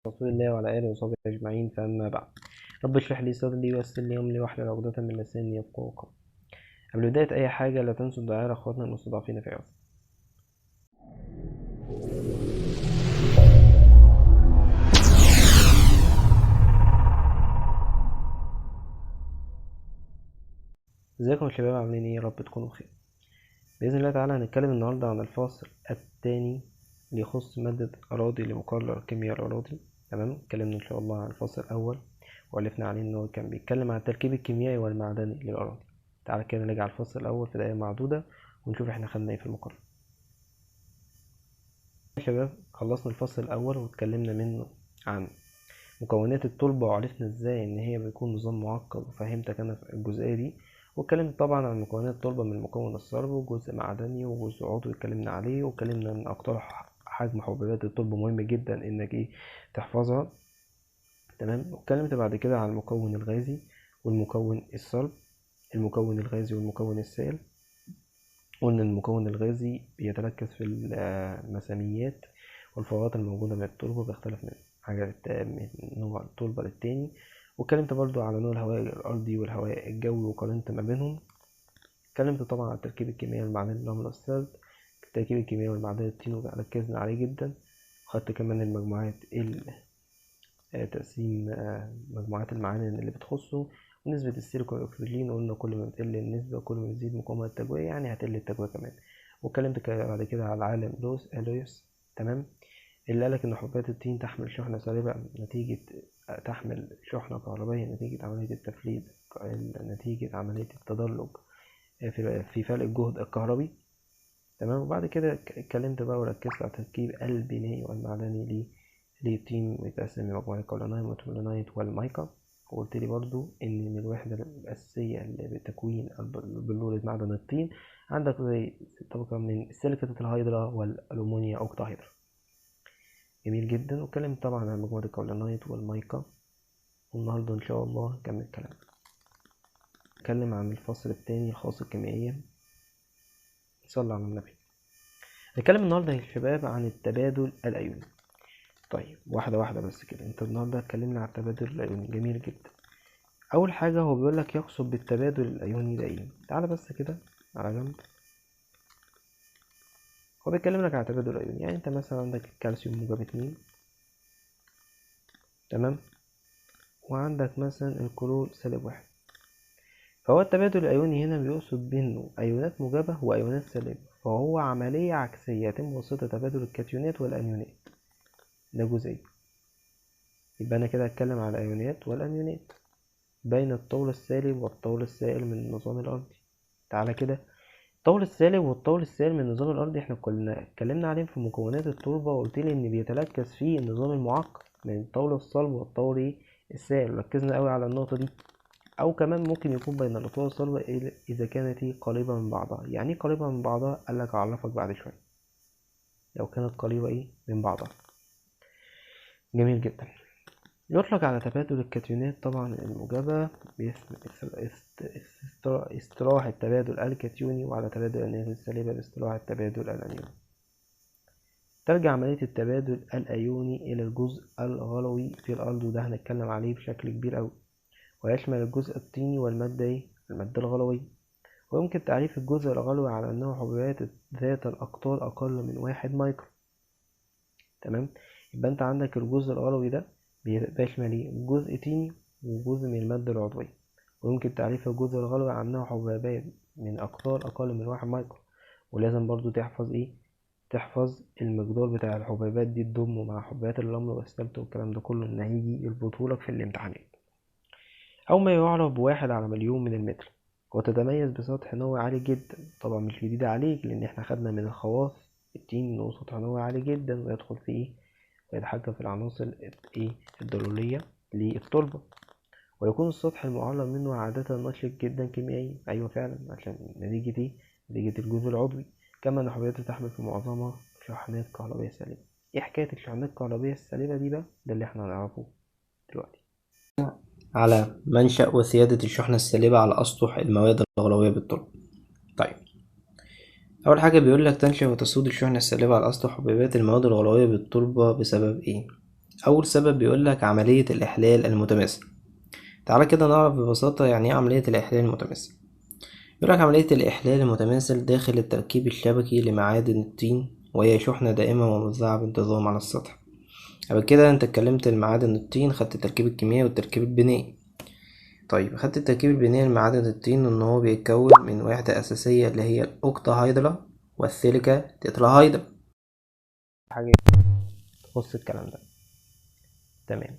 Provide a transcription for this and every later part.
رسول الله وعلى آله وصحبه أجمعين، فأما بعد. رب اشرح لي صدري ويسر لي أمري واحلل عقدة من لساني يفقهوا قولي. قبل بداية أي حاجة لا تنسوا الدعاء لأخواتنا المستضعفين في غزة. ازيكم يا شباب، عاملين ايه؟ يا رب تكونوا بخير بإذن الله تعالى. هنتكلم النهاردة عن الفصل الثاني اللي يخص مادة أراضي لمقرر كيمياء الأراضي. تمام، اتكلمنا إن شاء الله عن الفصل الأول وعرفنا عليه إن هو كان بيتكلم عن التركيب الكيميائي والمعدني للأراضي. تعالى كده نرجع الفصل الأول في دقايق معدودة ونشوف احنا خدنا ايه في المقرر. يا شباب خلصنا الفصل الأول واتكلمنا منه عن مكونات التربة وعرفنا ازاي إن هي بيكون نظام معقد، وفهمتك أنا في الجزئية دي. واتكلمت طبعا عن مكونات التربة من المكون الصلب وجزء معدني وجزء عضوي اتكلمنا عليه، واتكلمنا ان اقطار حجم حبيبات التربة مهم جدا انك ايه تحفظها. تمام، واتكلمت بعد كده عن المكون الغازي والمكون الصلب، المكون الغازي والمكون السائل. قلنا المكون الغازي بيتركز في المساميات والفراغات الموجودة من التربة، بيختلف من حاجة من نوع التربة للتاني. واتكلمت برضو على نوع الهواء الأرضي والهواء الجوي وقارنت ما بينهم. اتكلمت طبعا على التركيب الكيميائي المعدني للرمل والسلت، التركيب الكيميائي والمعدني الطين وركزنا عليه جدا. خدت كمان المجموعات تقسيم مجموعات المعادن اللي بتخصه، ونسبة السيليكون والأكسجين، وقلنا كل ما بتقل النسبة كل ما بتزيد مقاومة التجوية، يعني هتقل التجوية كمان. واتكلمت بعد كده على العالم لويس، تمام، اللي قالك إن حبات الطين تحمل شحنة سالبة نتيجة تحمل شحنة كهربائية نتيجة عملية التفليت، نتيجة عملية التدرج في فرق الجهد الكهربي. تمام، وبعد كده اتكلمت بقى وركزت على التركيب البنائي والمعدني للطين ويتقسم لمجموعة الكولونايت والتولونايت والمايكا. وقلت لي برضو إن من الوحدة الأساسية اللي بتكوين بلورة معدن الطين عندك زي طبقة من سيليكات الهيدرا والألومنيا أوكتاهيدرا. جميل جدا. واتكلمت طبعا عن مجموعة الكولونايت والمايكا، والنهاردة إن شاء الله هنكمل كلام. نتكلم عن الفصل الثاني الخاص الكيميائية. صلى على النبي. هنتكلم النهاردة يا شباب عن التبادل الأيوني. طيب واحدة واحدة بس كده، انت النهاردة اتكلمنا عن التبادل الأيوني، جميل جدا. أول حاجة هو بيقول لك يقصد بالتبادل الأيوني ده إيه؟ تعالى بس كده على جنب. هو بيتكلم لك على التبادل الأيوني، يعني انت مثلا عندك الكالسيوم موجب 2، تمام، وعندك مثلا الكلور سالب 1. فهو التبادل الأيوني هنا بيقصد بأنه أيونات موجبة وأيونات سالبة، فهو عملية عكسية يتم بواسطة تبادل الكاتيونات والأنيونات. ده جزئية. يبقى أنا كده هتكلم على الأيونات والأنيونات بين الطول السالب والطول السائل من النظام الأرضي. تعالى كده، الطول السالب والطول السائل من النظام الأرضي احنا كنا اتكلمنا عليهم في مكونات التربة، وقلت لي إن بيتركز فيه النظام المعقد من الطول الصلب والطول السائل، ركزنا قوي على النقطة دي. أو كمان ممكن يكون بين الأطوال الصلبة إذا كانت قريبة من بعضها. يعني إيه قريبة من بعضها؟ قال لك أعرفك بعد شوية لو كانت قريبة إيه من بعضها. جميل جدا. يطلق على تبادل الكاتيونات طبعا الموجبة باسم اصطلاح التبادل الكاتيوني، وعلى تبادل الأنيونات السالبة باصطلاح التبادل الأنيوني. ترجع عملية التبادل الأيوني إلى الجزء الغلوي في الأرض، وده هنتكلم عليه بشكل كبير أوي، ويشمل الجزء الطيني والمادة إيه؟ المادة الغلوية. ويمكن تعريف الجزء الغلوي على أنه حبيبات ذات الأقطار أقل من 1 مايكرو. تمام، يبقى أنت عندك الجزء الغلوي ده بيشمل إيه؟ جزء طيني وجزء من المادة العضوية. ويمكن تعريف الجزء الغلوي على أنه حبيبات من أقطار أقل من 1 مايكرو. ولازم برضو تحفظ إيه؟ تحفظ المقدار بتاع الحبيبات دي، تضمه مع حبيبات الرمل والسلت والكلام ده كله، إن هيجي يربطهولك في الامتحانات. أو ما يعرف ب1 على مليون من المتر، وتتميز بسطح نووي عالي جدا. طبعا مش جديد عليك، لأن احنا خدنا من الخواص الطين إنه سطح نووي عالي جدا، ويدخل في إيه؟ ويتحكم في العناصر إيه؟ الضرورية للتربة. ويكون السطح المعرض منه عادة نشط جدا كيميائيا. أيوة فعلا، عشان نتيجة إيه؟ نتيجة الجزء العضوي. كما أن حبيباته تحمل في معظمها شحنات كهربية سالبة. إيه حكاية الشحنات الكهربية السالبة دي بقى؟ ده اللي إحنا هنعرفه دلوقتي. على منشأ وسيادة الشحنة السالبة على أسطح المواد الغلوية بالتربة. أول حاجة بيقول لك تنشأ وتسود الشحنة السالبة على أسطح حبيبات المواد الغلوية بالتربة بسبب إيه؟ أول سبب بيقولك عملية الإحلال المتماثل. تعالى كده نعرف ببساطة يعني إيه عملية الإحلال المتماثل. بيقولك عملية الإحلال المتماثل داخل التركيب الشبكي لمعادن الطين، وهي شحنة دائمة وموزعة بانتظام على السطح. قبل كده انت اتكلمت المعادن الطين، خدت التركيب الكيميائي والتركيب البنائي. طيب خدت التركيب البنائي لمعادن الطين ان هو بيتكون من وحدة أساسية اللي هي الأوكتاهيدرا والسيليكا تتراهيدرا. حاجة تخص الكلام ده. تمام.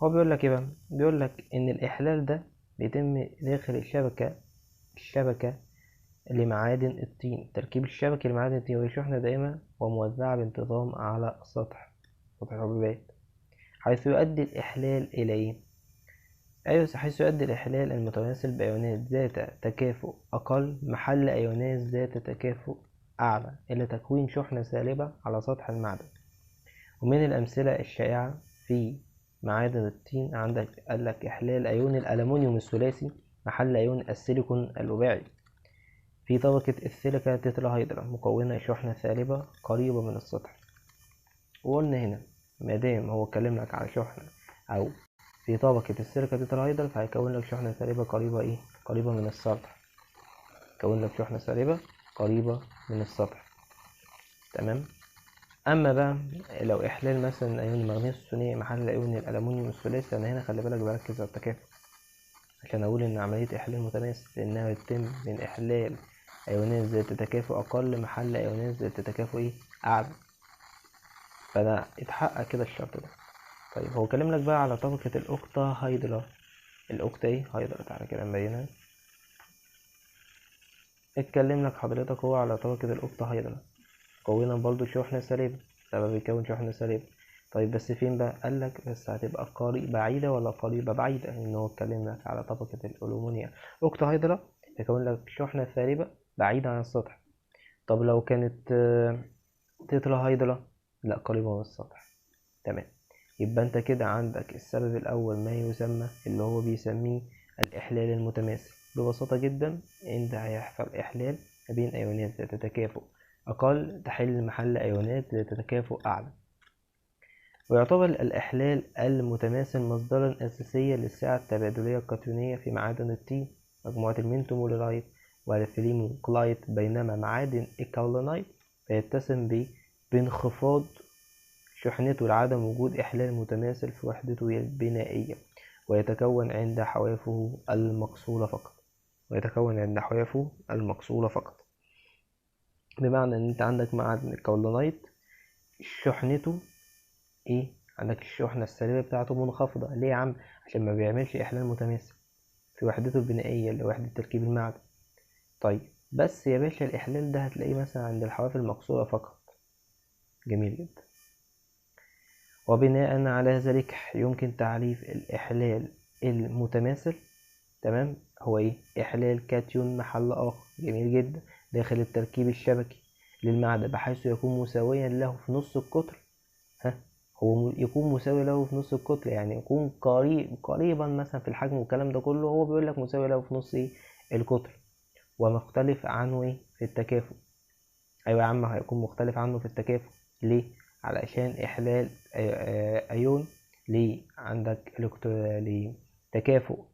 هو بيقول لك ايه بقى؟ بيقول لك ان الإحلال ده بيتم داخل الشبكة لمعادن الطين، التركيب الشبكي لمعادن الطين، وهي شحنة دائمة وموزعة بانتظام على سطح الحبيبات، حيث يؤدي الإحلال إلى إيه؟ أيوة، حيث يؤدي الإحلال المتماثل بأيونات ذات تكافؤ أقل محل أيونات ذات تكافؤ أعلى إلى تكوين شحنة سالبة على سطح المعدن. ومن الأمثلة الشائعة في معادن الطين عندك قال لك إحلال أيون الألمنيوم الثلاثي محل أيون السيليكون الرباعي في طبقة السيليكا تتراهيدرا مكونة شحنة سالبة قريبة من السطح. وقلنا هنا ما دام هو اتكلم لك على شحنة أو في طبقة السيليكا تتراهيدرا فهيكون لك شحنة سالبة قريبة إيه؟ قريبة من السطح. يكون لك شحنة سالبة قريبة من السطح. تمام. أما بقى لو إحلال مثلا أيون المغنيسيوم الثنائي محل أيون الألمنيوم الثلاثي، أنا هنا خلي بالك بركز على التكافؤ عشان أقول إن عملية إحلال متماثل، لأنها بتتم من إحلال أيونات ذات تكافؤ أقل محل أيونات ذات تكافؤ إيه؟ أعلى. فده اتحقق كده الشرط ده. طيب هو كلم لك بقى على طبقة الأوكتا هيدرا. الأوكتا إيه؟ هيدرا. تعالى كده نبينها. اتكلم لك حضرتك هو على طبقة الأوكتا هيدرا، كونا برضو شحنة سالبة، سبب يكون شحنة سالبة. طيب بس فين بقى؟ قال لك بس هتبقى قريبة بعيدة ولا قريبة بعيدة، لأن هو اتكلم لك على طبقة الألومنيوم أوكتا هيدرا تكون لك شحنة سالبة بعيدة عن السطح. طب لو كانت تترا هيدرا، لا قريبة من السطح. تمام. يبقى انت كده عندك السبب الأول ما يسمى اللي هو بيسميه الإحلال المتماثل. ببساطة جدا انت هيحصل إحلال ما بين أيونات ذات تكافؤ أقل تحل محل أيونات ذات تكافؤ أعلى. ويعتبر الإحلال المتماثل مصدرا أساسيا للسعة التبادلية الكاتيونية في معادن الطين مجموعة المنتوموليرايت والفليموكلايت، بينما معادن الكاولينايت فيتسم بانخفاض شحنته لعدم وجود إحلال متماثل في وحدته البنائية، ويتكون عند حوافه المقصورة فقط. ويتكون عند حوافه المقصورة فقط. بمعنى إن أنت عندك معدن الكاولينايت شحنته إيه؟ عندك الشحنة السالبة بتاعته منخفضة. ليه يا عم؟ عشان ما بيعملش إحلال متماثل في وحدته البنائية اللي وحدة تركيب المعدن. طيب بس يا باشا الإحلال ده هتلاقيه مثلا عند الحواف المقصورة فقط. جميل جدا. وبناء على ذلك يمكن تعريف الإحلال المتماثل، تمام، هو إيه؟ إحلال كاتيون محل آخر، جميل جدا، داخل التركيب الشبكي للمعدن بحيث يكون مساويا له في نص القطر. هو يكون مساوي له في نص القطر، يعني يكون قريبا مثلا في الحجم والكلام ده كله، هو بيقول لك مساوي له في نص إيه؟ القطر، ومختلف عنه إيه؟ في التكافؤ. أيوة يا عم هيكون مختلف عنه في التكافؤ. ليه؟ علشان إحلال أيون ليه عندك لتكافؤ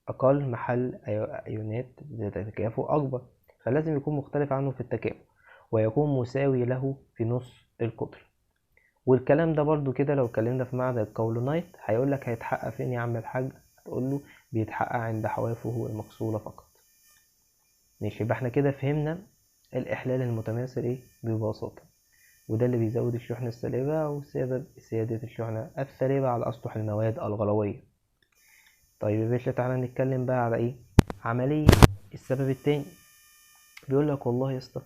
أقل محل أيونات ذات تكافؤ أكبر، فلازم يكون مختلف عنه في التكافؤ ويكون مساوي له في نص القطر. والكلام ده برضو كده لو اتكلمنا في معدن الكاولينايت هيقول لك هيتحقق فين يا عم الحاج؟ هتقول له بيتحقق عند حوافه المقصورة فقط. ماشي، يبقى احنا كده فهمنا الإحلال المتماثل ايه ببساطة، وده اللي بيزود الشحنة السالبة وسبب سيادة الشحنة السالبة على أسطح المواد الغلوية. طيب يا باشا تعالى نتكلم بقى على ايه؟ عملية السبب التاني. بيقول لك والله يا اسطى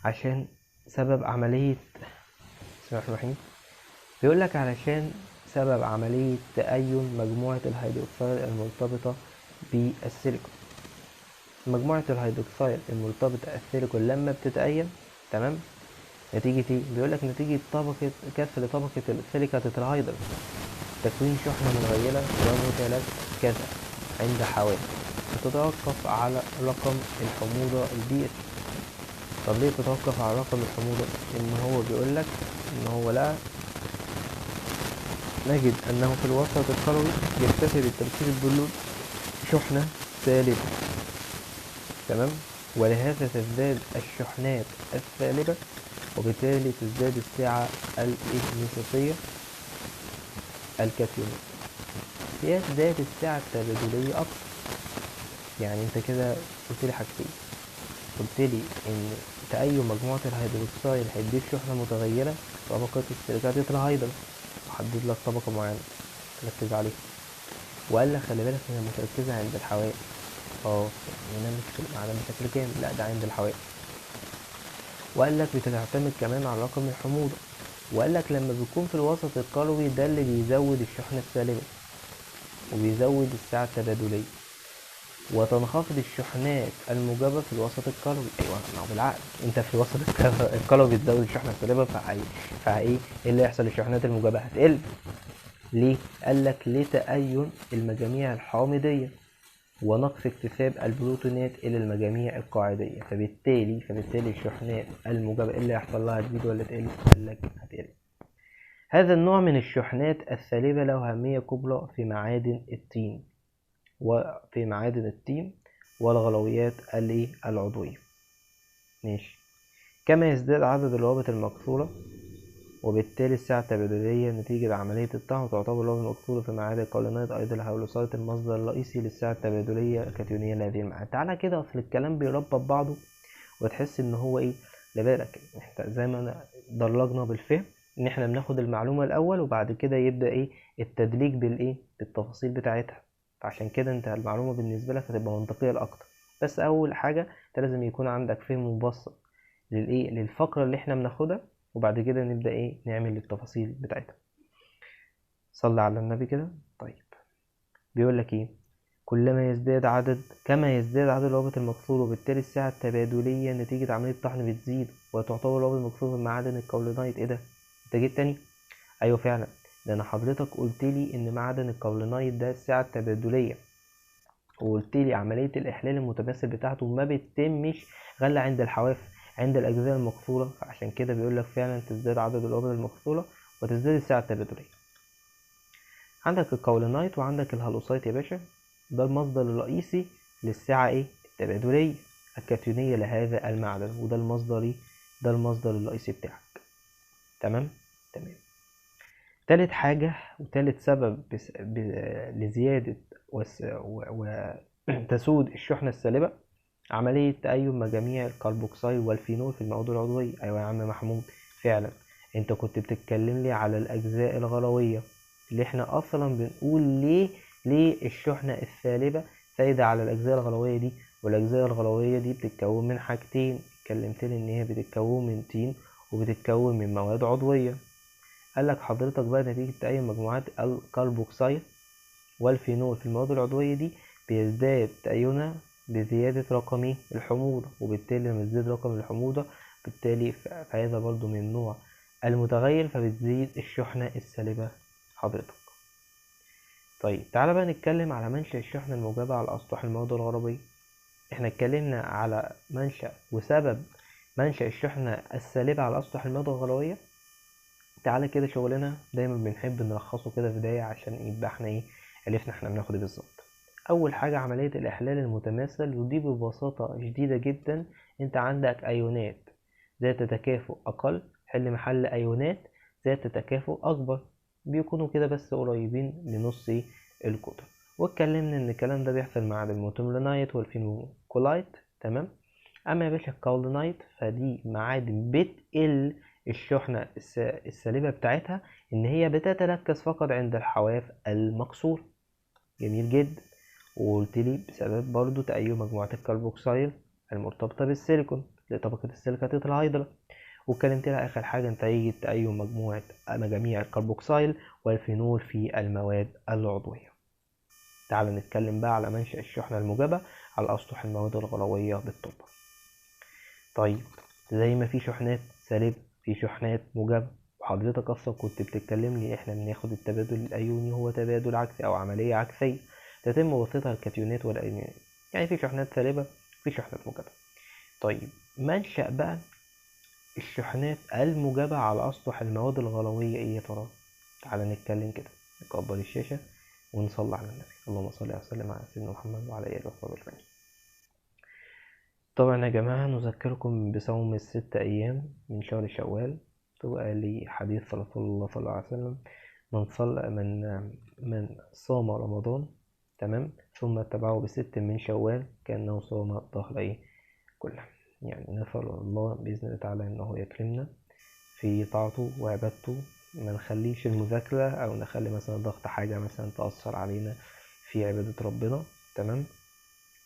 عشان سبب عملية، بسم الله الرحمن الرحيم، بيقول لك علشان سبب عملية تأين مجموعة الهيدروكسيل المرتبطة بالسيليكون. مجموعة الهيدروكسيل المرتبطة بالسيليكون لما بتتأين، تمام، نتيجة ايه؟ بيقول لك نتيجة طبقة كسر طبقة السيليكا تترهيدر تكوين شحنة متغيرة ومتلكزة عند حواف بتتوقف على رقم الحموضة البي اتش. طب ليه تتوقف على رقم الحموضة؟ إن هو بيقول لك إن هو لقى نجد أنه في الوسط القلوي يكتسب التركيب البلوري شحنة سالبة، تمام، ولهذا تزداد الشحنات السالبة وبالتالي تزداد السعة الإهميسية الكاتيونية، يزداد السعة التبادلية أكتر. يعني أنت كده قلت لي حاجتين، قلت لي إن تأين مجموعة الهيدروكسيل هيديك شحنة متغيرة طبقة السيليكات الهيدرا، وحدد لك طبقة معينة تركز عليها، وقال لك خلي بالك هي متركزة عند الحواف، يعني هنا مش في المعدن بشكل كامل، لا ده عند الحواف. وقال لك بتعتمد كمان على رقم الحموضة، وقال لك لما بيكون في الوسط القلوي ده اللي بيزود الشحنة السالبة وبيزود السعة التبادلية، وتنخفض الشحنات الموجبة في الوسط القلوي. أيوة، ما هو بالعقل، أنت في الوسط القلوي بتزود الشحنة السالبة، فإيه اللي هيحصل؟ للشحنات الموجبة هتقل. ليه؟ قال لك لتأين المجاميع الحامضية ونقص اكتساب البروتونات إلى المجاميع القاعدية، فبالتالي الشحنات الموجبة إيه اللي هيحصل لها؟ هتزيد ولا تقل؟ قال لك هتقل. هذا النوع من الشحنات السالبة له أهمية كبرى في معادن الطين، وفي معادن الطين والغلويات العضوية. ماشي. كما يزداد عدد الروابط المكسورة وبالتالي السعة التبادلية نتيجة عملية الطحن، وتعتبر الروابط المكسورة في معادن الكاولينايت أيضا الهيدروكسيد المصدر الرئيسي للسعة التبادلية الكاتيونية لهذه المعادن. تعالى كده، أصل الكلام بيربط بعضه وتحس إن هو إيه، لا بالك إحنا زي ما درجنا بالفهم إن إحنا بناخد المعلومة الأول وبعد كده يبدأ إيه التدليك بالإيه بالتفاصيل بتاعتها، فعشان كده أنت المعلومة بالنسبة لك هتبقى منطقية الأكتر. بس أول حاجة أنت لازم يكون عندك فهم مبسط للإيه للفقرة اللي إحنا بناخدها، وبعد كده نبدأ إيه نعمل التفاصيل بتاعتها. صلي على النبي كده. طيب بيقول لك إيه، كلما يزداد عدد كما يزداد عدد الروابط المكسورة وبالتالي السعة التبادلية نتيجة عملية الطحن بتزيد، وتعتبر الروابط المكسورة في معدن الكاولينايت. إيه ده؟ أنت جيت تاني؟ أيوة فعلا، ده أنا حضرتك قلت لي إن معدن الكاولينايت ده السعة التبادلية، وقلت لي عملية الإحلال المتماثل بتاعته ما بتتمش غير عند الحواف عند الأجزاء المكسورة، فعشان كده بيقول لك فعلا تزداد عدد الروابط المكسورة وتزداد السعة التبادلية. عندك الكاولينايت وعندك الهالوسايت يا باشا، ده المصدر الرئيسي للسعة إيه التبادلية الكاتيونية لهذا المعدن، وده المصدر إيه، ده المصدر الرئيسي بتاعك. تمام تمام. تالت حاجة وتالت سبب لزيادة وتسود الشحنة السالبة عملية تأين مجاميع الكربوكسيل والفينول في المواد العضوية. أيوة يا عم محمود، فعلا انت كنت بتتكلم لي على الأجزاء الغلوية اللي احنا أصلا بنقول ليه الشحنة السالبة سايدة على الأجزاء الغلوية دي، والأجزاء الغلوية دي بتتكون من حاجتين، اتكلمت لي إن هي بتتكون من طين وبتتكون من مواد عضوية. قال لك حضرتك بقى نتيجة تأين مجموعات الكربوكسيل والفينول في المواد العضوية دي بيزداد تأينها بزيادة رقم الحموضة، وبالتالي لما تزيد رقم الحموضة بالتالي فهذا برضو من نوع المتغير، فبتزيد الشحنة السالبة حضرتك. طيب تعالى بقى نتكلم على منشأ الشحنة الموجبة على أسطح المواد الغربية. احنا اتكلمنا على منشأ وسبب منشأ الشحنة السالبة على أسطح المواد الغروية. تعالى كده شغلنا دايما بنحب نلخصه كده في دقايق عشان يبقى احنا ايه عرفنا احنا بناخد ايه بالظبط. اول حاجة عملية الاحلال المتماثل، ودي ببساطة شديدة جدا، انت عندك ايونات ذات تكافؤ اقل حل محل ايونات ذات تكافؤ اكبر، بيكونوا كده بس قريبين لنص ايه القطر. واتكلمنا ان الكلام ده بيحصل مع الموتوملونايت والفينوكولايت. تمام. اما يا باشا الكاولينايت فدي معادن بتقل الشحنة السالبة بتاعتها ان هي بتتركز فقط عند الحواف المكسورة. جميل جدا. وقلت لي بسبب برضو تأين مجموعة الكربوكسيل المرتبطة بالسيليكون لطبقة السيليكاتات الهيدرا. واتكلمت لها اخر حاجة نتيجة تأين مجاميع الكربوكسيل والفينول في المواد العضوية. تعال نتكلم بقى على منشأ الشحنة الموجبة على أسطح المواد الغلوية بالتربة. طيب زي ما في شحنات سالبة في شحنات موجبة، وحضرتك أصلا كنت بتتكلمني إحنا بناخد التبادل الأيوني هو تبادل عكسي أو عملية عكسية تتم وسيطها الكاتيونات والأيونات، يعني في شحنات سالبة في شحنات موجبة. طيب منشأ بقى الشحنات الموجبة على أسطح المواد الغلوية إيه يا ترى؟ تعال نتكلم كده. نكبر الشاشة ونصلي على النبي، اللهم صل وسلم على سيدنا محمد وعلى آله وصحبه أجمعين. طبعا يا جماعة نذكركم بصوم ال6 أيام من شهر شوال، طبقا لحديث رسول الله صلى الله عليه وسلم: من صام رمضان، تمام، ثم اتبعه ب6 من شوال كأنه صام الدهر كله. يعني نسأل الله بإذن الله تعالى إنه يكرمنا في طاعته وعبادته، ما نخليش المذاكرة أو نخلي مثلا ضغط حاجة مثلا تأثر علينا في عبادة ربنا، تمام،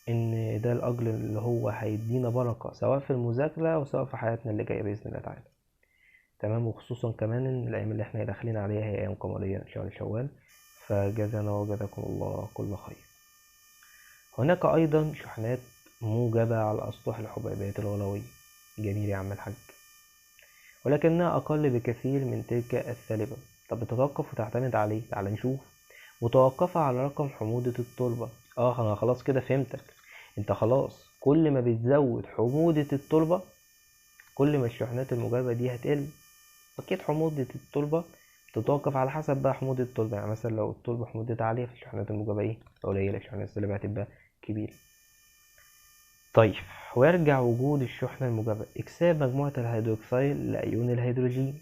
إن ده الأجر اللي هو هيدينا بركة سواء في المذاكرة أو سواء في حياتنا اللي جاية بإذن الله تعالى، تمام. وخصوصا كمان إن الأيام اللي إحنا داخلين عليها هي أيام قمرية شهر شوال، فجزانا وجزاكم الله كل خير. هناك أيضا شحنات موجبة على أسطح الحبيبات الغلوية، جميل يا عم الحاج، ولكنها أقل بكثير من تلك السالبة. طب بتتوقف وتعتمد عليه؟ تعال نشوف. متوقفة على رقم حموضة التربة. أنا خلاص كده فهمتك، أنت خلاص كل ما بتزود حموضة التربة كل ما الشحنات الموجبة دي هتقل. أكيد حموضة التربة تتوقف على حسب بقى حموضة التربة، يعني مثلا لو التربة حموضتها عالية فالشحنات الموجبة قليلة، الشحنات السالبة هتبقى كبيرة. طيب ويرجع وجود الشحنة الموجبة اكساب مجموعة الهيدروكسيل لأيون الهيدروجين.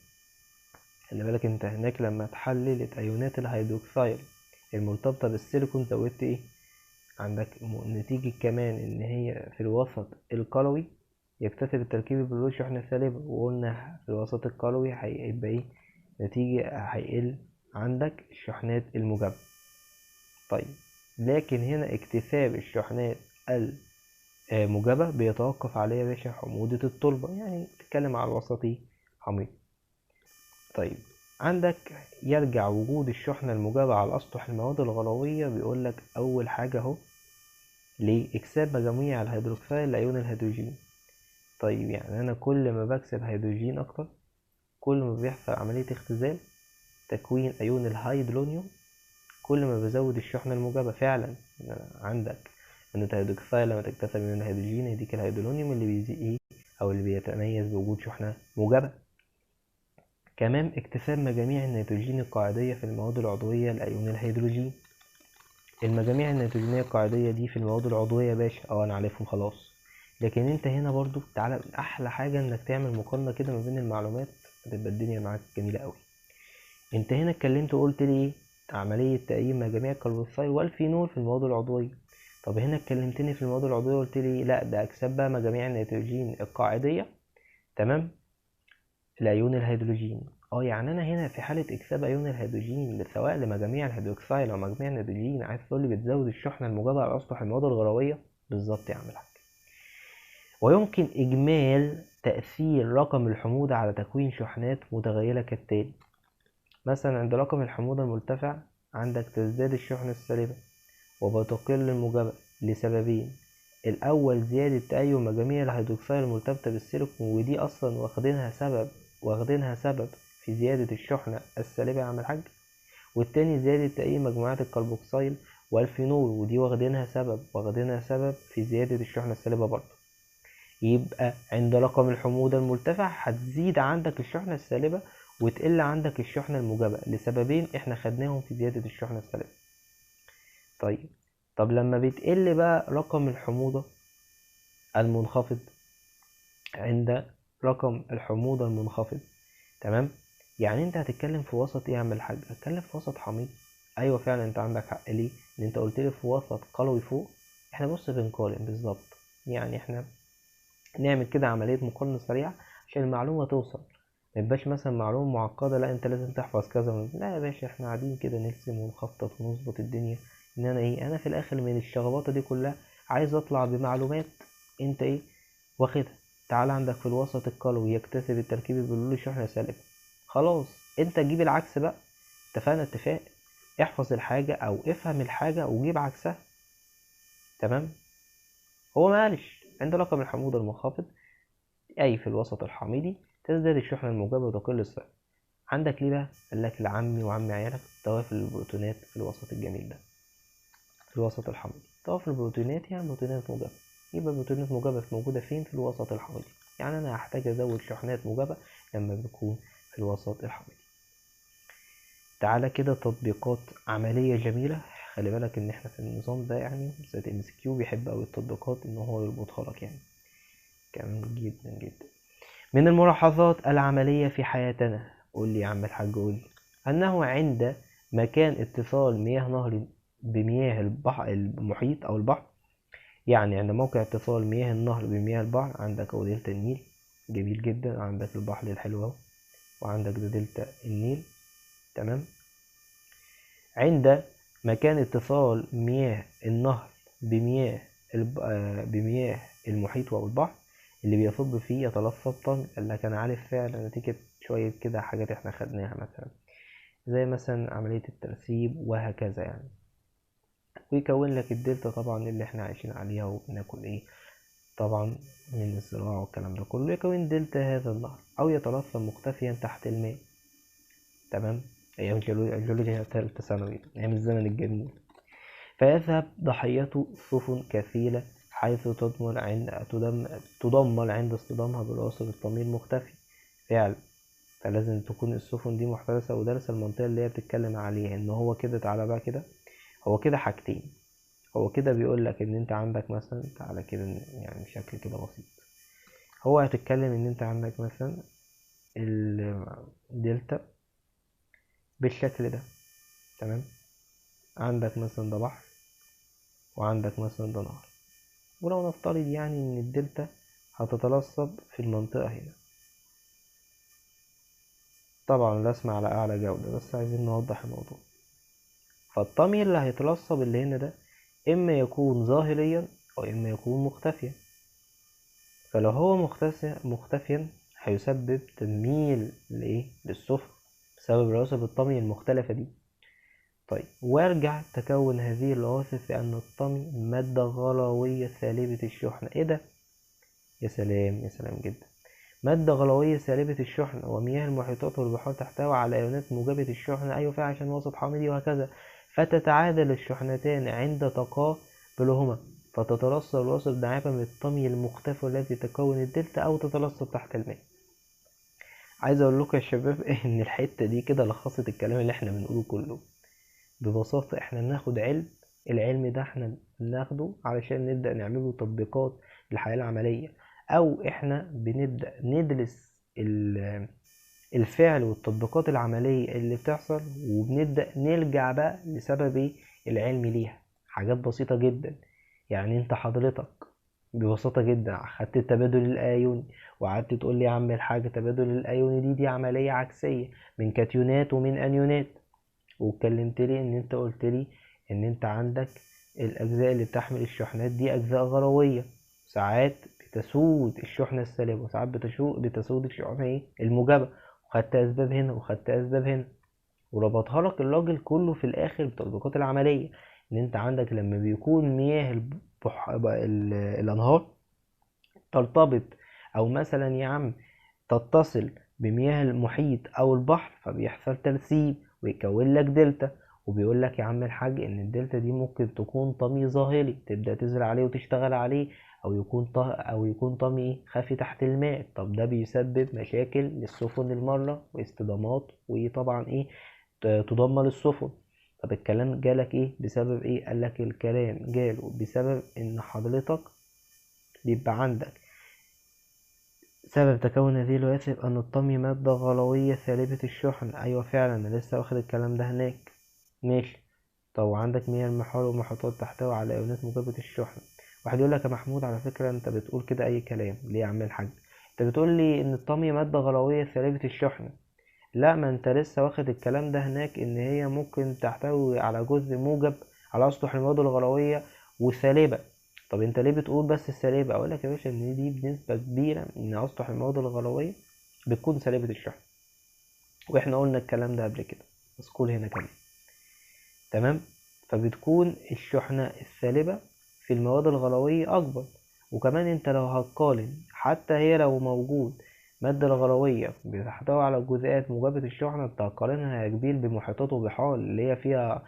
خلي بالك انت هناك لما تحللت أيونات الهيدروكسيل المرتبطة بالسيليكون زودت ايه عندك نتيجة كمان ان هي في الوسط القلوي يكتسب التركيب البلوري شحنة سالبة، وقلنا في الوسط القلوي هيبقى ايه نتيجة، هيقل عندك الشحنات الموجبة. طيب لكن هنا اكتساب الشحنات الموجبة بيتوقف عليها يا باشا حموضة التربة، يعني بتتكلم على الوسطي حميض. طيب عندك يرجع وجود الشحنة الموجبة على أسطح المواد الغلوية، بيقولك أول حاجة أهو لإكساب مجاميع الهيدروكسيل لأيون الهيدروجين. طيب يعني أنا كل ما بكسب هيدروجين أكتر كل ما بيحصل عملية اختزال تكوين أيون الهيدرونيوم، كل ما بزود الشحنة الموجبة. فعلا عندك إن الهيدروكسيل لما تكتسب من الهيدروجين يديك الهيدرونيوم اللي بيزيد إيه أو اللي بيتميز بوجود شحنة موجبة. كمان اكتساب مجاميع النيتروجين القاعدية في المواد العضوية لأيون الهيدروجين. المجاميع النيتروجينية القاعدية دي في المواد العضوية يا باشا، أنا عارفهم خلاص. لكن انت هنا برضو تعالى احلى حاجة انك تعمل مقارنة كده ما بين المعلومات، هتبقى الدنيا معاك جميلة قوي. انت هنا اتكلمت وقلت لي ايه؟ عملية تقييم مجاميع الكربوكسيل والفينول في المواد العضوية. طب هنا اتكلمتني في المواد العضوية وقلت لي لا ده اكسب بقى مجاميع النيتروجين القاعدية، تمام، لأيون الهيدروجين. يعني انا هنا في حالة اكساب ايون الهيدروجين سواء لمجاميع الهيدروكسيل او مجاميع النيتروجين، عايز تقول لي بتزود الشحنة الموجبة على اسطح المواد الغروية؟ بالظبط يا عم الحاج. ويمكن إجمال تأثير رقم الحموضة على تكوين شحنات متغيرة كالتالي. مثلا عند رقم الحموضة المرتفع عندك تزداد الشحنة السالبة وبتقل الموجبة لسببين. الأول زيادة تأين مجاميع الهيدروكسيل المرتبطة بالسيليكون، ودي أصلا واخدينها سبب في زيادة الشحنة السالبة يا عم الحاج. والتاني زيادة تأين مجموعات الكربوكسيل والفينول، ودي واخدينها سبب في زيادة الشحنة السالبة برضه. يبقى عند رقم الحموضة المرتفع هتزيد عندك الشحنة السالبة وتقل عندك الشحنة الموجبة لسببين احنا خدناهم في زيادة الشحنة السالبة. طيب طب لما بتقل بقى رقم الحموضة المنخفض، عند رقم الحموضة المنخفض، تمام، يعني انت هتتكلم في وسط ايه يا عم الحاج؟ هتتكلم في وسط حميض. ايوه فعلا انت عندك حق. ليه؟ ان انت قلت لي في وسط قلوي فوق. احنا بص بنقارن بالظبط، يعني احنا نعمل كده عملية مقارنة سريعة عشان المعلومة توصل، ما يبقاش مثلا معلومة معقدة لا انت لازم تحفظ كذا. لا يا باشا احنا قاعدين كده نرسم ونخطط ونظبط الدنيا. ان انا ايه، انا في الاخر من الشخبطة دي كلها عايز اطلع بمعلومات انت ايه واخدها. تعال عندك في الوسط القلوي يكتسب التركيب البلوري شحنة سالبة، خلاص انت جيب العكس بقى. اتفقنا اتفاق، احفظ الحاجة او افهم الحاجة وجيب عكسها، تمام. هو ما قالش عند رقم الحموضة المنخفض أي في الوسط الحميدي تزداد الشحنة الموجبة وتقل السالبة. عندك ليه بقى؟ قال لك لعمي وعم عيالك توافر البروتونات في الوسط الجميل ده، في الوسط الحميدي توافر البروتونات، يعني بروتونات موجبة. يبقى بروتونات موجبة موجودة فين؟ في الوسط الحميدي. يعني أنا هحتاج أزود شحنات موجبة لما بكون في الوسط الحميدي. تعالى كده تطبيقات عملية جميلة. خلي بالك ان احنا في النظام ده يعني بالذات MCQ بيحب اوي التطبيقات ان هو يربطها لك يعني كمان جدا جدا. من الملاحظات العملية في حياتنا، قول لي يا عم الحاج، قول لي، انه عند مكان اتصال مياه نهر بمياه البحر المحيط او البحر، يعني عند موقع اتصال مياه النهر بمياه البحر، عندك اهو دلتا النيل، جميل جدا، عندك البحر الحلو اهو، وعندك ده دلتا النيل، تمام. عند مكان اتصال مياه النهر بمياه المحيط او البحر اللي بيصب فيه يتلصق طن. قال لك انا عارف فعلا نتيجة شوية كده حاجات احنا خدناها مثلا زي مثلا عملية الترسيب وهكذا يعني، ويكون لك الدلتا طبعا اللي احنا عايشين عليها وبناكل ايه طبعا من الزراعة والكلام ده كله، يكون دلتا هذا النهر او يتلصق مختفيا تحت الماء، تمام. ايام الجيولوجيا تالتة ثانوي، ايام الزمن الجميل. فيذهب ضحيته سفن كثيرة حيث تدمر عند اصطدامها بالعنصر الطمي المختفي فعلا. فلازم تكون السفن دي محترسة ودارسة المنطقة اللي هي بتتكلم عليها ان هو كده. تعالى بقى كده، هو كده حاجتين، هو كده بيقول لك ان انت عندك مثلا، تعالى كده يعني بشكل كده بسيط، هو هتتكلم ان انت عندك مثلا الدلتا بالشكل ده، تمام، عندك مثلا ده بحر وعندك مثلا ده نهر، ولو نفترض يعني ان الدلتا هتتلصب في المنطقة هنا، طبعا رسمة على اعلى جودة بس عايزين نوضح الموضوع. فالطمي اللي هيتلصب اللي هنا ده اما يكون ظاهريا او اما يكون مختفيا، فلو هو مختفيا هيسبب تنميل لايه؟ للسفن بسبب رواسب الطمي المختلفة دي. وارجع تكون هذه الرواسب في أن الطمي مادة غلوية سالبة الشحنة. إيه ده؟ يا سلام، يا سلام جدا. مادة غلوية سالبة الشحنة، ومياه المحيطات والبحار تحتوي على أيونات موجبة الشحنة، أيوة فعلا عشان وسط حامضي وهكذا، فتتعادل الشحنتان عند تقابلهما، فتترسب الوسط دعابة من الطمي المختفي الذي تكون الدلتا أو تترسب تحت الماء. عايز أقول لكم يا شباب إن الحتة دي كده لخصت الكلام اللي إحنا بنقوله كله. ببساطة إحنا بناخد علم، العلم ده إحنا بناخده علشان نبدأ نعمله تطبيقات للحياة العملية، أو إحنا بنبدأ ندرس الفعل والتطبيقات العملية اللي بتحصل، وبنبدأ نرجع بقى لسبب إيه العلم ليها. حاجات بسيطة جدا، يعني أنت حضرتك ببساطة جدا خدت التبادل الأيوني وقعدت تقول لي يا عم الحاج تبادل الأيوني دي عملية عكسية من كاتيونات ومن أنيونات، واتكلمت لي إن أنت قلت لي إن أنت عندك الأجزاء اللي بتحمل الشحنات دي أجزاء غروية، ساعات بتسود الشحنة السالبة وساعات بتسود الشحنة إيه الموجبة، وخدت أسباب هنا وخدت أسباب هنا، وربطها لك الراجل كله في الآخر بالتطبيقات العملية. إن أنت عندك لما بيكون مياه الأنهار ترتبط أو مثلا يا عم تتصل بمياه المحيط أو البحر، فبيحصل ترسيب ويكون لك دلتا، وبيقول لك يا عم الحاج إن الدلتا دي ممكن تكون طمي ظاهري تبدأ تزرع عليه وتشتغل عليه، أو يكون طمي خفي تحت الماء. طب ده بيسبب مشاكل للسفن المرة واصطدامات، وطبعا إيه تدمر السفن. طب الكلام جالك إيه بسبب إيه؟ قال لك الكلام جاله بسبب إن حضرتك بيبقى عندك سبب تكون هذه الرواسب أن الطمي مادة غلوية سالبة الشحن. أيوة فعلا أنا لسه واخد الكلام ده هناك، ماشي. طب وعندك مياه المحار والمحيطات تحتوي على أيونات موجبة الشحن. واحد يقول لك يا محمود على فكرة أنت بتقول كده أي كلام، ليه يا عم الحاج؟ أنت بتقول لي إن الطمي مادة غلوية سالبة الشحن. لا، ما أنت لسه واخد الكلام ده هناك إن هي ممكن تحتوي على جزء موجب على أسطح المواد الغلوية وسالبة. طب أنت ليه بتقول بس السالبة؟ أقول لك يا باشا إن دي بنسبة كبيرة إن أسطح المواد الغلوية بتكون سالبة الشحن، وإحنا قلنا الكلام ده قبل كده، مذكور هنا كمان، تمام. فبتكون الشحنة السالبة في المواد الغلوية أكبر. وكمان أنت لو هتقارن حتى هي لو موجود مادة الغلوية بتحتوي على جزيئات موجبة الشحنة، أنت هتقارنها يا كبير بمحيطات وبحار اللي هي فيها،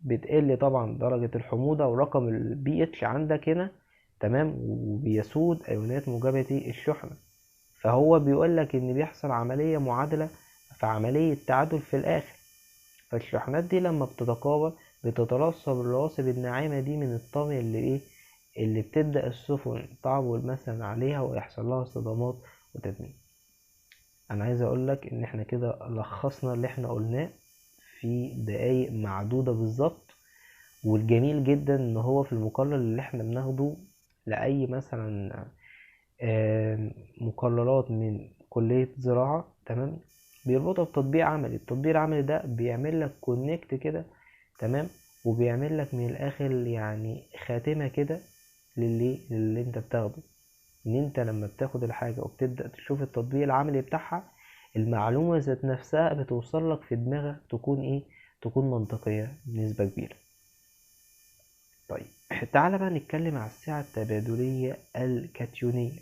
بتقل طبعا درجة الحموضة ورقم البي اتش عندك هنا، تمام، وبيسود أيونات موجبة الشحنة. فهو بيقول لك إن بيحصل عملية معادلة في عملية تعادل في الآخر. فالشحنات دي لما بتتقابل بتترسب الرواسب الناعمة دي من الطمي اللي ايه اللي بتبدأ السفن تعبر مثلا عليها ويحصل لها صدمات وتدمير. انا عايز اقولك ان احنا كده لخصنا اللي احنا قلناه في دقايق معدودة بالظبط. والجميل جدا ان هو في المقرر اللي احنا بناخده لأي مثلا مقررات من كلية زراعة، تمام، بيربطها بتطبيق عملي. التطبيق العملي ده بيعمل لك connect كده، تمام، وبيعمل لك من الاخر يعني خاتمة كده للي انت بتاخده. ان انت لما بتاخد الحاجة وبتبدأ تشوف التطبيق العملي بتاعها، المعلومة ذات نفسها بتوصل لك في دماغك تكون ايه، تكون منطقية بنسبة كبيرة. طيب تعالى بقى نتكلم على السعة التبادلية الكاتيونية.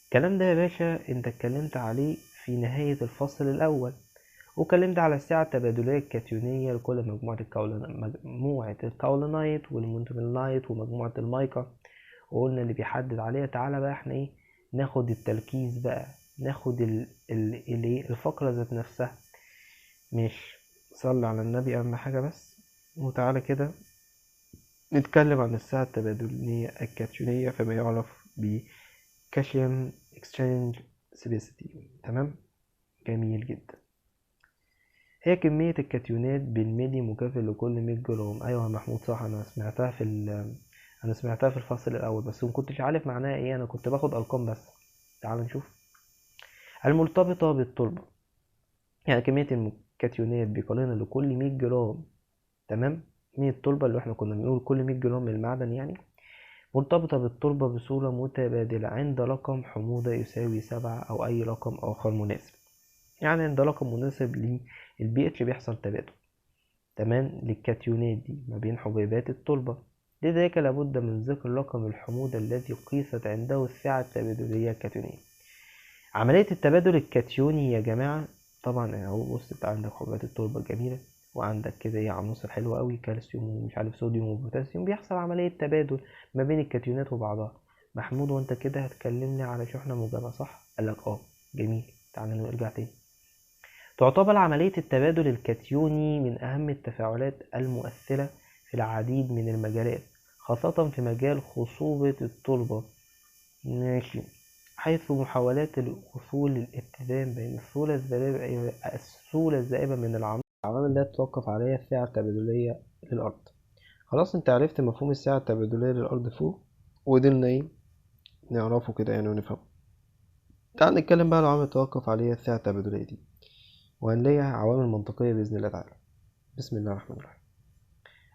الكلام ده يا باشا انت اتكلمت عليه في نهاية الفصل الأول، واتكلمت على السعة التبادلية الكاتيونية لكل مجموعة الكاولينايت والمونتميلايت ومجموعة المايكا، وقلنا اللي بيحدد عليها. تعالى بقى احنا ايه ناخد التركيز بقى، ناخد الفقرة ذات نفسها. ماشي، صلي على النبي أهم حاجة بس. وتعالى كده نتكلم عن السعة التبادلية الكاتيونية فيما يعرف ب cation exchange capacity. تمام، جميل جدا. هي كمية الكاتيونات بالملي مكافئ لكل 100 جرام. أيوة يا محمود صح، أنا سمعتها في الفصل الأول بس ما كنتش عارف معناها إيه، أنا كنت باخد أرقام بس. تعال نشوف. المرتبطة بالتربة، يعني كمية الكاتيونات بقليلا لكل 100 جرام، تمام، من التربة اللي احنا كنا بنقول كل 100 جرام من المعدن يعني مرتبطة بالتربة بصورة متبادلة عند رقم حموضة يساوي 7 أو أي رقم آخر مناسب. يعني عند رقم مناسب للبي اتش بيحصل تبادل، تمام، للكاتيونات دي ما بين حبيبات التربة. لذلك لابد من ذكر رقم الحموضة الذي قيست عنده السعة التبادلية الكاتيونية. عملية التبادل الكاتيوني يا جماعة طبعا اهو، بص انت عندك حبيبات التربة الجميلة وعندك كده ايه عناصر حلوة قوي، كالسيوم ومش عارف صوديوم وبوتاسيوم، بيحصل عملية تبادل ما بين الكاتيونات وبعضها. محمود وانت كده هتكلمني على شحنة موجبة صح؟ قال لك اه. جميل، تعالى نرجع تاني. تعتبر عملية التبادل الكاتيوني من أهم التفاعلات المؤثرة في العديد من المجالات، خاصة في مجال خصوبة التربة. ماشي، حيث محاولات الوصول للاتزان بين السهولة الذائبة من العناصر العوامل اللي تتوقف عليها السعة التبادلية للأرض. خلاص انت عرفت مفهوم السعة التبادلية للأرض فوق، وقدرنا ايه نعرفه كده يعني ونفهمه. تعال نتكلم بقى على العوامل اللي تتوقف عليها السعة التبادلية دي، وهنلاقيها عوامل منطقية بإذن الله تعالى. بسم الله الرحمن الرحيم.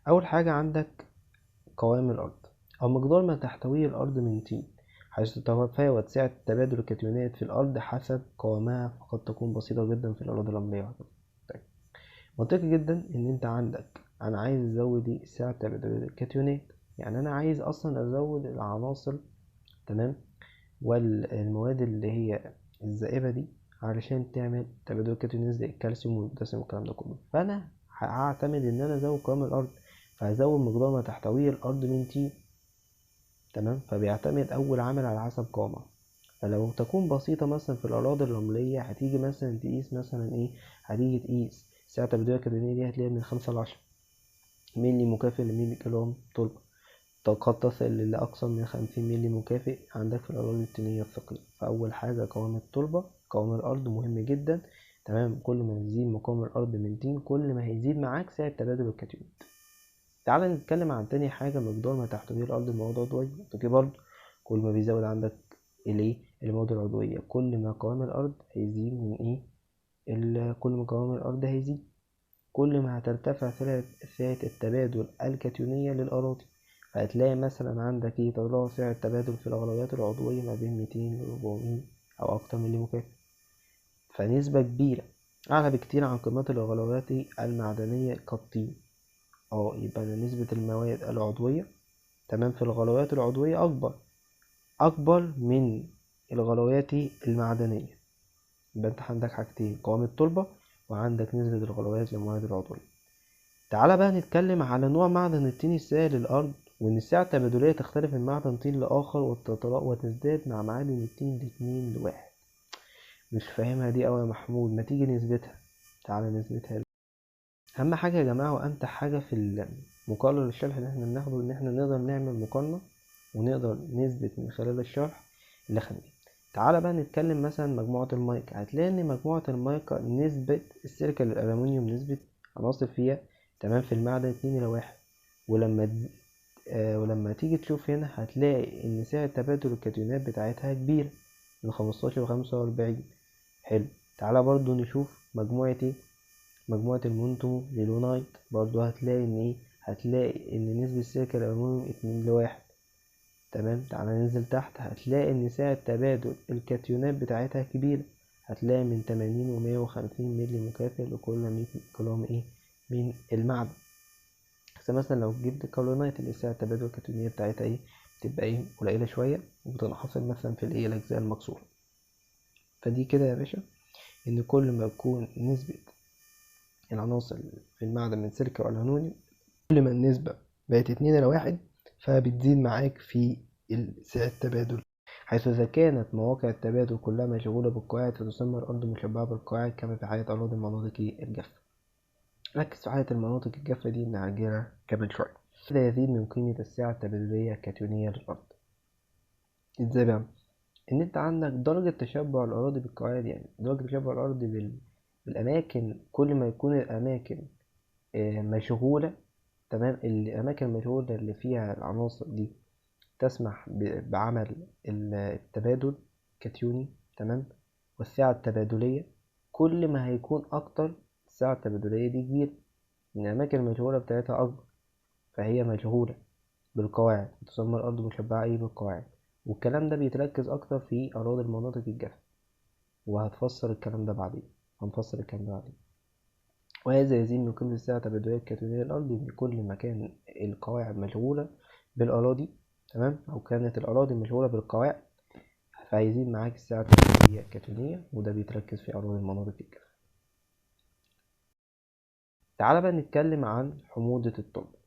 أول حاجة عندك قوام الأرض أو مقدار ما تحتويه الأرض من طين، حيث تتفاوت سعة تبادل الكاتيونات في الأرض حسب قوامها، فقد تكون بسيطة جدا في الأراضي الرملية. طيب منطقي جدا إن أنت عندك أنا عايز أزود السعة التبادلية للكاتيونات، يعني أنا عايز أصلا أزود العناصر، تمام، والمواد اللي هي الذائبة دي علشان تعمل تبادل الكاتيونات زي الكالسيوم والبوتاسيوم والكلام ده كله. فأنا هعتمد إن أنا أزود قوام الأرض، فهزود مقدار ما تحتويه الأرض من طين، تمام. فبيعتمد أول عامل على حسب قوامها. فلو تكون بسيطة مثلا في الأراضي الرملية هتيجي مثلا تقيس مثلا إيه، هتيجي تقيس سعة التبادلية الكاتيونية دي هتلاقيها من 5 ل10 ملي مكافئ لمية جرام تربة، قد تصل لأكثر من 50 ملي مكافئ عندك في الأراضي الطينية الثقيلة. فأول حاجة قوام التربة، قوام الأرض مهم جدا، تمام. كل ما يزيد مقام الأرض من طين كل ما هيزيد معاك سعة تبادل الكاتيونات. تعال نتكلم عن تاني حاجة، مقدار ما تحتويه الأرض من مواد عضوية. منطقي برضه كل ما بيزود عندك الايه المواد العضوية كل ما قوام الأرض هيزيد من ايه كل ما قوام الأرض هيزيد كل ما هترتفع سعة التبادل الكاتيونية للأراضي. فهتلاقي مثلا عندك ايه تضاعف سعة التبادل في الأغلبيات العضوية ما بين 200 ل 400 أو أكتر من مكافئ، فنسبة كبيرة أعلى بكتير عن قيمات الغلوات المعدنية كالطين. يبقى أنا نسبة المواد العضوية، تمام، في الغلوات العضوية أكبر من الغلوات المعدنية. يبقى أنت عندك حاجتين، قوام التربة وعندك نسبة الغلوات للمواد العضوية. تعالى بقى نتكلم على نوع معدن الطين السائل للأرض، وإن السعة التبادلية تختلف من معدن طين لآخر وتزداد مع معادن الطين لاتنين لواحد. مش فاهمها دي أوي يا محمود، ما تيجي نثبتها. تعالى نثبتها. أهم حاجة يا جماعة وأمتع حاجة في المقارنة للشرح اللي احنا بناخده إن احنا نقدر نعمل مقارنة ونقدر نثبت من خلال الشرح اللي خدناه. تعالى بقى نتكلم مثلا مجموعة المايكا. هتلاقي إن مجموعة المايكا نسبة السيليكا للألمنيوم نسبة عناصر فيها تمام في المعدن 2 إلى 1، ولما تيجي تشوف هنا هتلاقي إن سعة تبادل الكاتيونات بتاعتها كبيرة من 15 و45. حلو. تعالى برضو نشوف مجموعة إيه؟ مجموعة المونتموريلونايت، برضو هتلاقي إن إيه؟ هتلاقي إن نسبة السيليكا للألمنيوم 2 ل1. تمام. تعالى ننزل تحت، هتلاقي إن سعة تبادل الكاتيونات بتاعتها كبيرة، هتلاقي من تمانين ومية وخمسين ملي مكافئ لكل 100 جرام إيه؟ من المعدن. بس مثلا لو جبت الكاولينايت اللي سعة التبادل الكاتيونية بتاعتها إيه؟ بتبقى إيه؟ قليلة شوية، وبتنحصر مثلا في الإيه؟ الأجزاء المكسورة. فدي كده يا باشا إن كل ما تكون نسبة العناصر في المعدن من سيليكا وألمنيوم كل ما النسبة بقت 2 إلى 1 فبتزيد معاك في سعة التبادل. حيث إذا كانت مواقع التبادل كلها مشغولة بالقواعد فتسمى الأرض مشبعة بالقواعد كما في حالة أراضي المناطق الجافة. ركز في حالة المناطق الجافة دي نعالجها كمان شوية. كده يزيد من قيمة السعة التبادلية الكاتيونية للأرض. إزاي بقى؟ إن أنت عندك درجة تشبع الأراضي بالقواعد، يعني درجة تشبع الأرض بالأماكن، كل ما يكون الأماكن، مشغولة، تمام، الأماكن المشغولة اللي فيها العناصر دي تسمح بعمل التبادل كاتيوني، تمام، والسعة التبادلية كل ما هيكون أكتر السعة التبادلية دي كبيرة، من الأماكن المشغولة بتاعتها أكبر، فهي مشغولة بالقواعد، تسمى الأرض مشبعة إيه؟ بالقواعد. والكلام ده بيتركز أكتر في أراضي المناطق الجافة، وهتفسر الكلام ده بعدين، هنفسر الكلام ده بعدين. وهذا يزيد من قيمة السعة التبادلية الكاتيونية للأرض، إن كل ما كان القواعد مشغولة بالأراضي، تمام، أو كانت الأراضي مشغولة بالقواعد، فهيزيد معاك السعة التبادلية الكاتيونية، وده بيتركز في أراضي المناطق الجافة. تعالى بقى نتكلم عن حموضة التربة.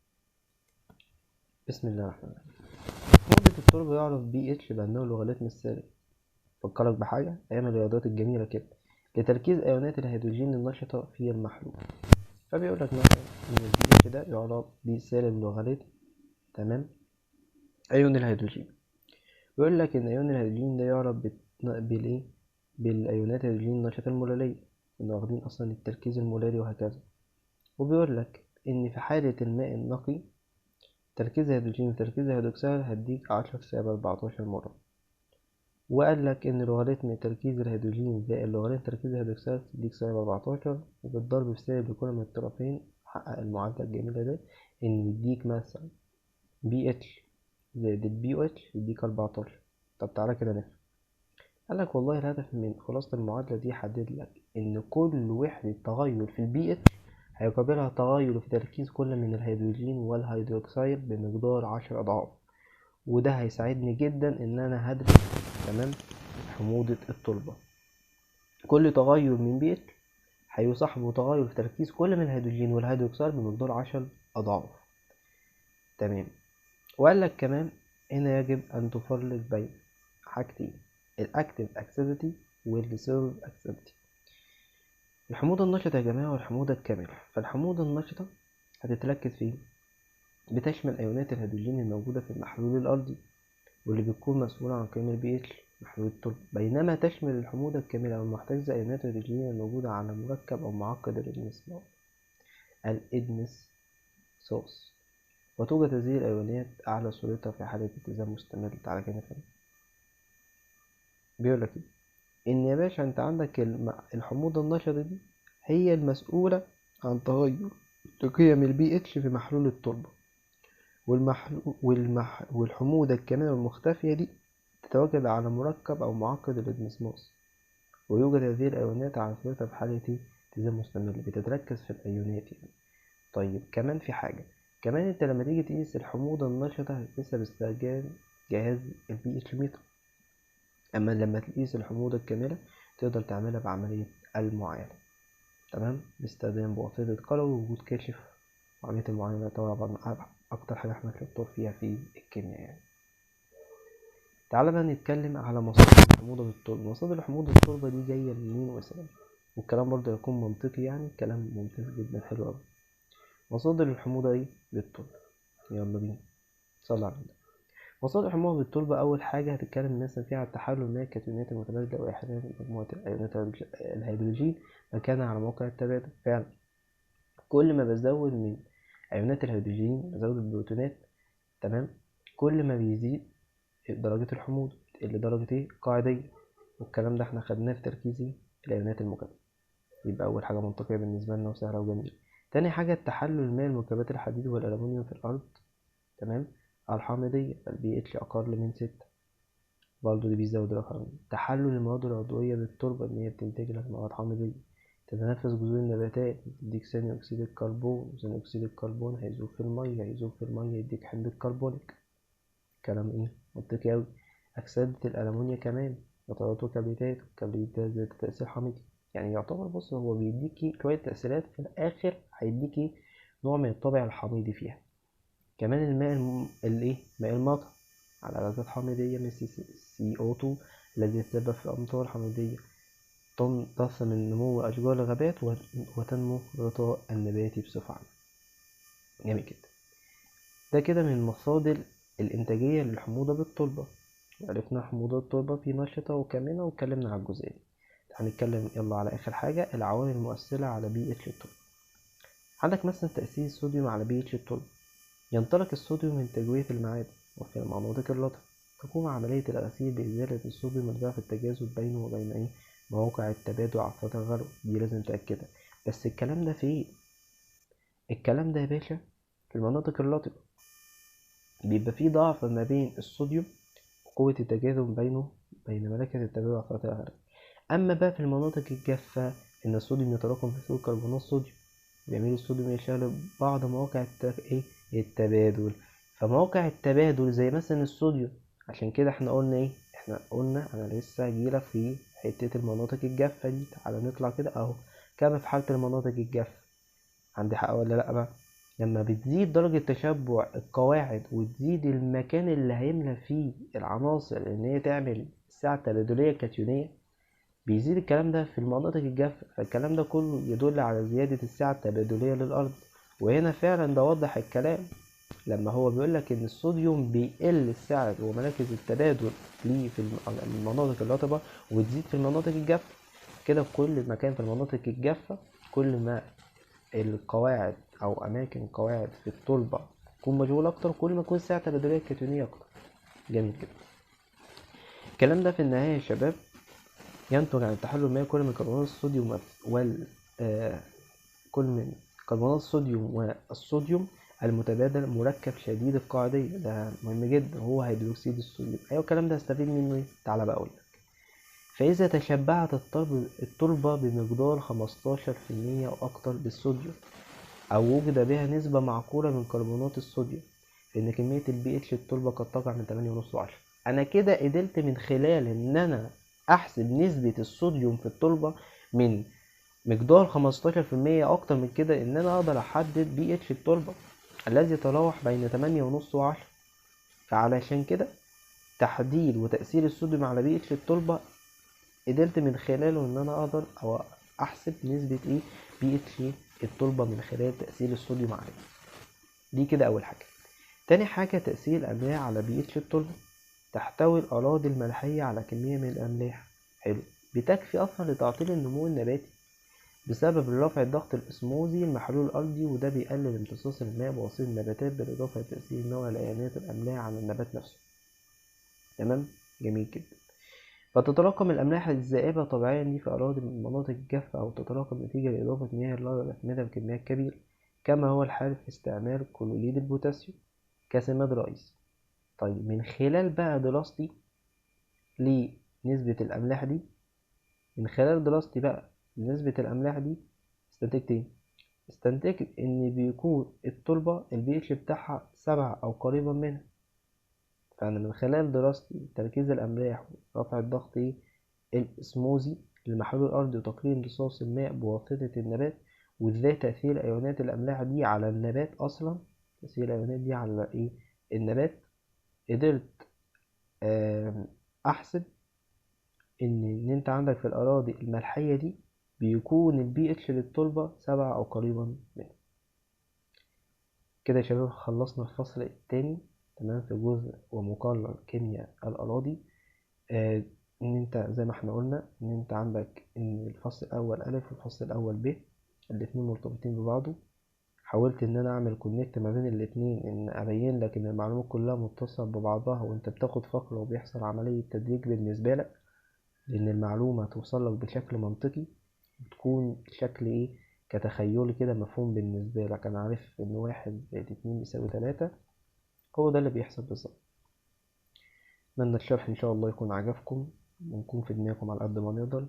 بسم الله الرحمن الرحيم. حموضة التربة يعرف بي اتش بأنه لوغاريتم السالب. فكرك بحاجة أيام الرياضات الجميلة كده، لتركيز أيونات الهيدروجين النشطة في المحلول. فبيقول لك مثلا إن البي اتش ده يعرف بسالب لوغاريتم، تمام، أيون الهيدروجين. بيقول لك إن أيون الهيدروجين ده يعرف بالإيه؟ بالأيونات الهيدروجين النشطة المولالية، كنا واخدين أصلا التركيز المولالي وهكذا. وبيقول لك إن في حالة الماء النقي تركيز الهيدروجين وتركيز الهيدروكسيد هتديك 10 سالب 14 مرة. وقال لك إن لوغاريتم تركيز الهيدروجين زائد لوغاريتم تركيز الهيدروكسيد تديك سالب 14، وبالضرب في سالب لكل من الطرفين حقق المعادلة الجميلة ده، إن يديك مثلا بي اتش زائد البي او اتش يديك 14. طب تعالى كده نفهم. قال لك والله الهدف من خلاصة المعادلة دي حدد لك إن كل وحدة تغير في البي اتش هيقابلها تغير في تركيز كل من الهيدروجين والهيدروكسيد بمقدار 10 أضعاف، وده هيساعدني جدا إن أنا هدرس، تمام، حموضة التربة. كل تغير من بي اتش هيصاحبه تغير في تركيز كل من الهيدروجين والهيدروكسيد بمقدار 10 أضعاف. تمام. وقال لك كمان هنا يجب أن تفرق بين حاجتين، الأكتيف أكسيديتي والريسيرف أكسيديتي. الحموضة النشطة يا جماعة والحموضة الكاملة. فالحموضة النشطة هتتركز فين؟ بتشمل أيونات الهيدروجين الموجودة في المحلول الأرضي واللي بتكون مسؤولة عن قيم البي اتش محلول التربة، بينما تشمل الحموضة الكاملة أو المحتجزة أيونات الهيدروجين الموجودة على مركب أو معقد الإدمساص، وتوجد هذه الأيونات أعلى صورتها في حالة التزام مستمر. تعالى كده نفهم. بيقول لك إيه؟ إن يا باشا أنت عندك الحموضة النشطة دي هي المسؤولة عن تغير قيم البي اتش في محلول التربة، والحموضة الكاملة المختفية دي تتواجد على مركب أو معقد الإدمسماس، ويوجد هذه الأيونات على صورتها في حالة إيه؟ التزام مستمر، بتتركز في الأيونات يعني. طيب كمان في حاجة كمان، أنت لما تيجي تقيس الحموضة النشطة هتقيسها باستخدام جهاز البي اتش ميتر، أما لما تقيس الحموضة الكاملة تقدر تعملها بعملية المعايرة، تمام، باستخدام بواسطة قلوي ووجود كاشف. وعملية المعايرة طبعا أكتر حاجة احنا شطار فيها في الكيمياء يعني. تعالى بقى نتكلم على مصادر الحموضة بالتربة. مصادر حموضة التربة دي جاية منين وسبب، والكلام برضه هيكون منطقي، يعني كلام ممتاز جدا حلو أوي. مصادر الحموضة ايه بالتربة؟ يلا بينا، صلى على النبي. مصادر الحموضة بالتربة أول حاجة هتتكلم مثلا فيها على التحلل من الكاتيونات المتبادلة وإحلال مجموعة الأيونات الهيدروجين مكانها على موقع التبادل. فعلا كل ما بزود من أيونات الهيدروجين بزود البروتونات، تمام، كل ما بيزيد درجة الحموضة اللي درجة ايه قاعدية، والكلام ده احنا خدناه في تركيز الأيونات الموجبة. يبقى أول حاجة منطقية بالنسبة لنا وسهلة وجميلة. تاني حاجة التحلل من مركبات الحديد والألمنيوم في الأرض، تمام، الحامضية، البي اتش أقل من 6، برضه دي بيزود الرقم. تحلل المواد العضوية بالتربة إن هي بتنتج لك مواد حامضية. تتنفس جذور النباتات تديك ثاني أكسيد الكربون، وثاني أكسيد الكربون هيذوب في المية، هيذوب في المية يديك حمض الكربونيك. كلام إيه منطقي أوي. أكسدة الألمونيا كمان، نترات وكبريتات، والكبريتات ذات تأثير حامضي. يعني يعتبر بص هو بيديكي شوية تأثيرات في الآخر هيديكي نوع من الطابع الحامضي فيها. كمان الماء الايه ماء المطر على غازات حامضية من سي او 2 الذي يتسبب في أمطار حامضية تصل من نمو أشجار الغابات وتنمو الغطاء النباتي بصفة عامة. جميل جدا. ده كده من مصادر الإنتاجية للحموضة بالتربة. عرفنا حموضة التربة في نشطة وكامنة واتكلمنا على الجزئية دي. هنتكلم يلا على آخر حاجة، العوامل المؤثرة على بي اتش التربة. عندك مثلا تأثير الصوديوم على بي اتش التربة. ينطلق الصوديوم من تجوية المعادن وفي المناطق الرطبة. تقوم عملية الغسيل بإزالة الصوديوم الضعف التجاذب بينه وبين إيه؟ مواقع التبادل على سطح الغلو. دي لازم تأكدها. بس الكلام ده في إيه؟ الكلام ده يا باشا في المناطق الرطبة بيبقى فيه ضعف ما بين الصوديوم وقوة التجاذب بينه بين ملكة التبادل على سطح الغلو. أما بقى في المناطق الجافة إن الصوديوم يتراكم في سوق كربونات الصوديوم، ويميل الصوديوم يشغل بعض مواقع التبادل. فمواقع التبادل زي مثلا الصوديوم، عشان كده احنا قلنا ايه؟ احنا قلنا انا لسه هجيلك في حتة المناطق الجافة دي. تعالى نطلع كده اهو، كما في حالة المناطق الجافة. عندي حق ولا لأ بقى؟ لما بتزيد درجة تشبع القواعد وتزيد المكان اللي هيملى فيه العناصر ان هي تعمل السعة التبادلية الكاتيونية، بيزيد الكلام ده في المناطق الجافة. فالكلام ده كله يدل على زيادة السعة التبادلية للأرض. وهنا فعلا ده وضح الكلام لما هو بيقولك إن الصوديوم بيقل السعة ومراكز التبادل ليه في المناطق الرطبة وتزيد في المناطق الجافة. كده في كل مكان في المناطق الجافة كل ما القواعد أو أماكن قواعد في التربة تكون مشغولة أكتر، كل ما تكون السعة التبادلية الكاتيونية أكتر. جميل جدا. الكلام ده في النهاية يا شباب ينتج عن التحلل المائي كل من كربونات الصوديوم كل من كربونات الصوديوم والصوديوم المتبادل مركب شديد القاعدية. ده مهم جدا، هو هيدروكسيد الصوديوم. أيوة الكلام ده هستفيد منه إيه؟ تعالى بقى أقولك. فإذا تشبعت التربة بمقدار خمستاشر في المية أو أكتر بالصوديوم، أو وجد بها نسبة معقولة من كربونات الصوديوم، فإن كمية البي اتش التربة قد تقع من تمانية ونص لعشرة. أنا كده قدرت من خلال إن أنا أحسب نسبة الصوديوم في التربة من مقدار خمستاشر في المية أكتر من كده، إن أنا أقدر أحدد بي اتش التربة الذي يتراوح بين تمانية ونص وعشرة. فعلشان كده تحديد وتأثير الصوديوم على بي اتش التربة قدرت من خلاله إن أنا أقدر أو أحسب نسبة إيه بي اتش التربة من خلال تأثير الصوديوم عليه. دي كده أول حاجة. تاني حاجة تأثير الأملاح على بي اتش التربة. تحتوي الأراضي الملحية على كمية من الأملاح، حلو، بتكفي أصلا لتعطيل النمو النباتي بسبب رفع الضغط الأسموزي المحلول الأرضي، وده بيقلل امتصاص الماء بواسطة النباتات، بالإضافة لتأثير نوع الأيونات الأملاح على النبات نفسه. تمام، جميل جدا. فتتراكم الأملاح الذائبة طبيعيا دي في أراضي المناطق الجافة، أو تتراكم نتيجة لإضافة مياه الري والأسمدة بكميات كبيرة، كما هو الحال في استعمال كلوريد البوتاسيوم كسماد رئيسي. طيب من خلال بقى دراستي لنسبة الأملاح دي، من خلال دراستي بقى لنسبة الأملاح دي استنتجت إيه؟ استنتجت إن بيكون التربة البي اتش بتاعها 7 أو قريبا منها. فأنا من خلال دراستي تركيز الأملاح ورفع الضغط إيه؟ الإسموزي للمحلول الأرضي وتقليل امتصاص الماء بواسطة النبات، وإزاي تأثير أيونات الأملاح دي على النبات أصلا، تأثير الأيونات دي على إيه؟ النبات. قدرت احسب ان انت عندك في الاراضي الملحية دي بيكون البي اتش للتربة 7 او قريبا منه. كده يا شباب خلصنا الفصل التاني، تمام، في جزء ومقرر كيمياء الاراضي. ان انت زي ما احنا قلنا ان انت عندك ان الفصل الاول الف والفصل الاول ب، الاتنين مرتبطين ببعضه. حاولت ان انا اعمل connect ما بين الاتنين، ان ابين لك ان المعلومات كلها متصلة ببعضها، وانت بتاخد فقرة وبيحصل عملية تدريج بالنسبة لك، لان المعلومة توصل لك بشكل منطقي وتكون شكل ايه كتخيلي كده مفهوم بالنسبة لك. انا عارف ان 1 زائد 2 بيساوي 3، هو ده اللي بيحصل بالظبط. اتمنى الشرح ان شاء الله يكون عجبكم ونكون في دماغكم على قد ما نقدر.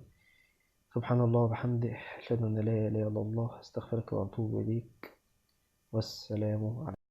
سبحان الله وبحمده، اشهد ان لا اله الا الله، استغفرك واتوب اليك، والسلام عليكم.